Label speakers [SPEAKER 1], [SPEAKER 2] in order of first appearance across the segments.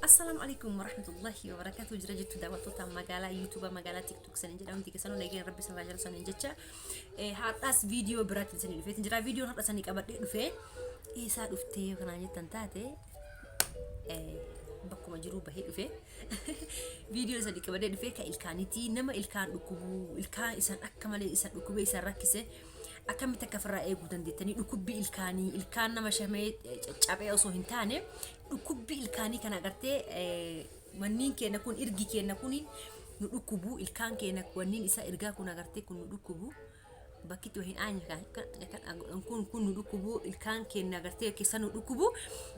[SPEAKER 1] Assalaamu alaikum warahmatullahi wabarakatuh. Jira jirtu daawwattoota magaalaa yuutuuba, magaalaa TikTok saniin jedha. Hundi keessanuu nageenya rabbi isin jala saniin jecha, har'aas viidiyoo biraatti isinii dhufeetin jira. Viidiyoon har'a sanii qabadhee dhufee eessaa dhuftee yoo kanaan jettan taate, bakkuma jiruu bahee dhufe. Viidiyoo sanii qabadhee dhufee ka ilkaanitii. Nama ilkaan dhukkubuu, ilkaan isan akka malee isan dhukkubee isan rakkise, akkamitti akka ofirraa eeguu dandeettanii, dhukkubbii ilkaanii, ilkaan nama shamee caccabee osoo hin taane, dhukkubbii ilkaanii kana agartee, wanniin keenya kun, irgi keenya kun nu dhukkubu, ilkaan keenya wanniin isaa ergaa kun agartee kun nu dhukkubu, bakki itti hin aanye kun kun nu dhukkubu, ilkaan keenya agartee keessa nu dhukkubu,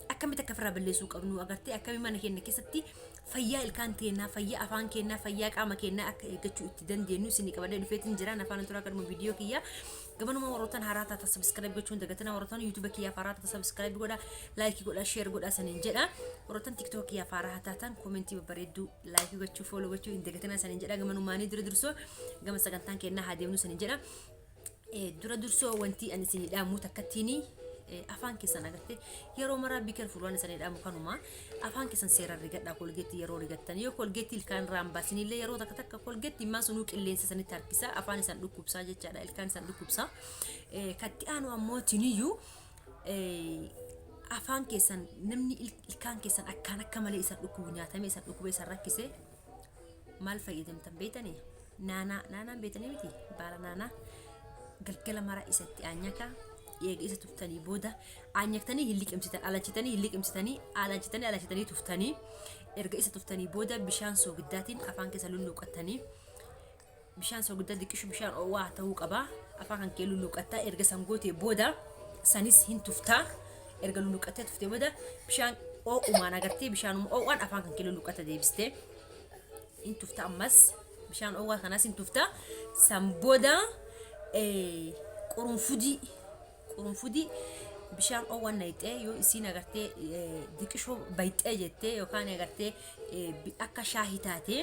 [SPEAKER 1] akkamitti akka ofirraa balleessuu qabnu agartee, akkami mana keenya keessatti fayyaa ilkaan keenyaa, fayyaa afaan keenyaa, fayyaa qaama keenyaa akka eeggachuu itti dandeenyu isinii qabadhee dhufeetiin jira. Afaan turaa kanuma viidiyoo kiyya gamanuma warroottan haaraa taata subscribe gochuun dagatina. Warroottan YouTube kiyyaaf haaraa taata subscribe godha, like godha, share godha saniin jedha. Warroottan TikTok kiyyaaf haaraa taatan comment babbareedduu, like gochuu, follow gochuu hin dagatina saniin jedha. Gamanumaanii dura dursoo gama sagantaan kennaa haa deemnu saniin jedha. Dura dursoo wanti ani isinii dhaamu takkattiini, afaan keessan agartee yeroo maraa be careful. Waan isinii dhaamu kanuma: afaan keessan seeraan rigadhaa. Kolgeetti yeroo rigattan, yoo kolgeetti ilkaan irraa hin baasinillee, yeroo takka takka kolgeetti immaa sunuu qilleensa sanitti harkisa, afaan isaan dhukkubsaa jechaadha, ilkaan isaan dhukkubsaa. Katti aanu ammoo tiniyyuu, afaan keessan namni ilkaan keessan akkaan akka malee isaan dhukkubu, nyaatamee isaan dhukkubee isaan rakkise, maal fayyadamtan beetanii? Naanaa, naanaan beetanii miti? Baala naanaa galgala mara isatti aanyaka. Eega isa tuftanii booda, aanyaktanii hin liqimsitan, alanchitanii hin liqimsitanii, alanchitanii alanchitanii tuftanii, erga isa tuftanii booda bishaan soogiddaatiin afaan keessa lulluuqattanii, bishaan soogiddaa diqishu, bishaan oowwaa ta'uu qaba, afaan kan kee lulluuqattaa. Erga san gootee booda sanis hin tuftaa. Erga lulluuqattee tuftee booda bishaan oo'umaan agartee, bishaanuma oo'aan afaan kan kee lulluuqatta, deebistee hin tufta. Ammas bishaan oowwaa kanaas hin tufta. San booda qurunfudii, qurunfudii bishaan oowwan nayxee, yoo isiin agartee diqishoo bayxee jettee yookaan agartee akka shaahii taatee,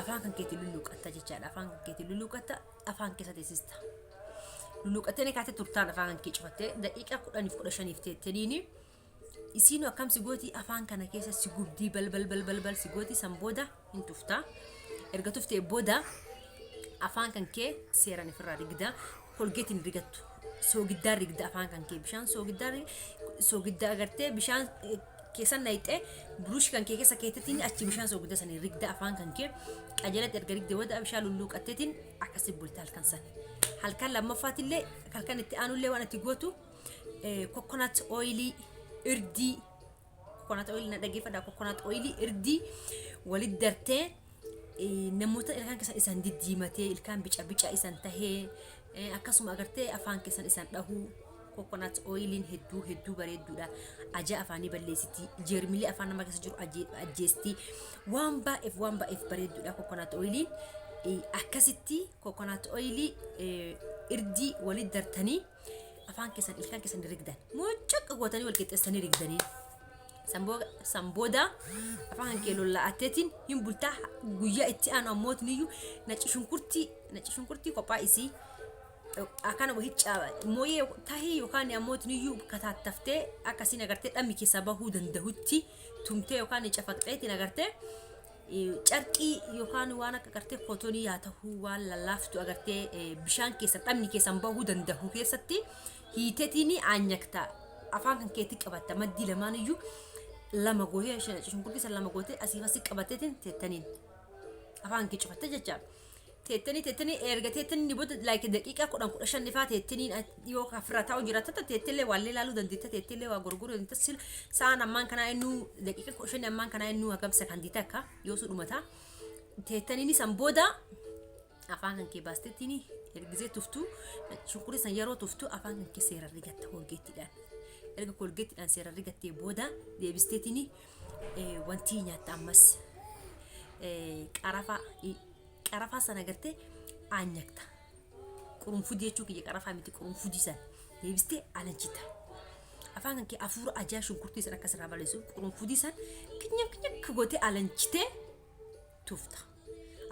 [SPEAKER 1] afaan kan keetiin lulluuqatta jechaadha. Afaan kan keetiin lulluuqatta, afaan keessa teessista. Lulluuqattee ni kaatee turtaan, afaan kan kee cufattee daqiiqaa 10f 15f teetteniini, isiin akkam si gooti? Afaan kana keessa si gubdii, balbal balbal bal si gooti. San booda hin tufta. Erga tuftee booda afaan kan kee seeraan ofirraa rigda. Kolgeetiin rigattu, soogiddaa rigda. Afaan kan kee bishaan soogiddaa, soogiddaa agartee bishaan keessa nayxee, buruushi kan kee keessa keetetiin achi bishaan soogidda sanii rigda. Afaan kan kee qajeelatti erga rigde booda bishaan lulluuqatteetiin akkasi bulta halkan san. Halkan lammaffaatillee, halkan itti aanullee waan itti gootu, coconut oil, irdii, coconut oil, na dhaggeeffadha, coconut oil, irdii walit dartee, namoota ilkaan keessan isan diddiimatee, ilkaan bica bica isan tahee, akkasuma agartee afaan keessan isan dhahuu, coconut oiliin hedduu hedduu bareedduudha. Ajaa afaanii balleessiti, jeermilee afaan namaa keessa jiru ajjeesti. Waan baay'eef, waan baay'eef bareedduudha coconut oiliin. Akkasitti coconut oilii, irdii walit dartanii afaan keessan, ilkaan keessan rigdan, mucaqqa gootanii wal qixxeessanii rigdanii, san booda afaan kee lolla'atteetiin hin bultaa. Guyyaa itti aanu ammootiniyyuu naci shunkurtii, naci shunkurtii kophaa isii akkana wahii mooyee tahii yookaan ammootiniyyuu kataattaftee, akkasiin agartee dhammi keessaa bahuu danda'utti tumtee yookaan cafaqxeetiin agartee, carqii yookaan waan akka agartee cotton haa ta'uu, waan lallaaftu agartee bishaan keessa dhamni keessan bahuu danda'u keessatti hiiteetiin aanyakta. Afaan kan keetti qabatta, maddii lamaan iyyuu lama gootee, shunkurtii san lama gootee asii asii qabatteetiin teettaniin afaan kee cufatte jecha. Teettanii teettanii, erga teettanii booda like daqiiqaa 10 15 ifaa teettanii, yoo kafirraa taa'u jiraattata teettillee waallee ilaaluu dandeetta, teettillee waa gurguruu dandeetta. Sil sa'aan ammaan kanaa innuu daqiiqa 15 ammaan kanaa innuu hagam sakandii takka yoo su dhumata. Teettaniin san booda afaan kan kee baasteettiin ergisee tuftu, shunkurtii san yeroo tuftu afaan kan kee seeraan rigatta kolgeettiidhaan. Erga kolgeettiidhaan seeraan rigattee booda deebisteetiin wanti nyaatta ammas qarafaa. Qarafaa sana agartee aanyakta. Qurunfudii jechuu kiyya, qarafaa miti, qurunfudii sana deebistee alanchita. Afaan kan kee afuura ajaa shunkurtii sana akkas irraa balleessuuf qurunfudii sana kinyak kinyak gootee alanchitee tufta.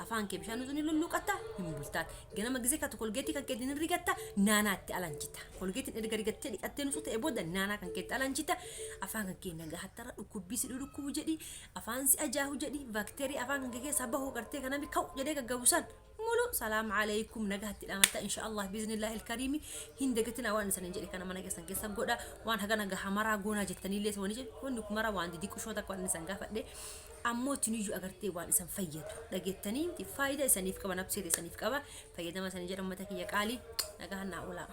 [SPEAKER 1] Afaan kee bishaan nuti lulluqatta hin bultaat. Ganama gisee kaatu Colgate kan keetiin hin rigatta, naanaatti alanchita. Colgateiin erga rigattee dhiqattee nutu ta'e booda naanaa kan keetti alanchita. Afaan kan kee nagaa hattara dhukkubbii si dhukkubu jedhi, afaan si ajaahu jedhi, baakteerii afaan kan kee keessaa bahu gartee kan namni ka'u jedhee gaggabu san mulu salaam alaikum nagaatti dhaamata, insha Allah biiznillahi alkariimi. Hin dagatina waan isanin jedhe kana mana keessan keessa godha. Waan hagana gaha maraa goonaa jettaniillee wani jedhu, wanni kun maraa waan didiqushoo takka waan isan gaafadhe ammoo tiniyyuu agartee waan isan fayyadu dhageettanii faayidaa isaniif qaba, nabseeta isaniif qaba, fayyadama isanii jedha. Ummata kiyya qaalii, nagaa naa oolaa.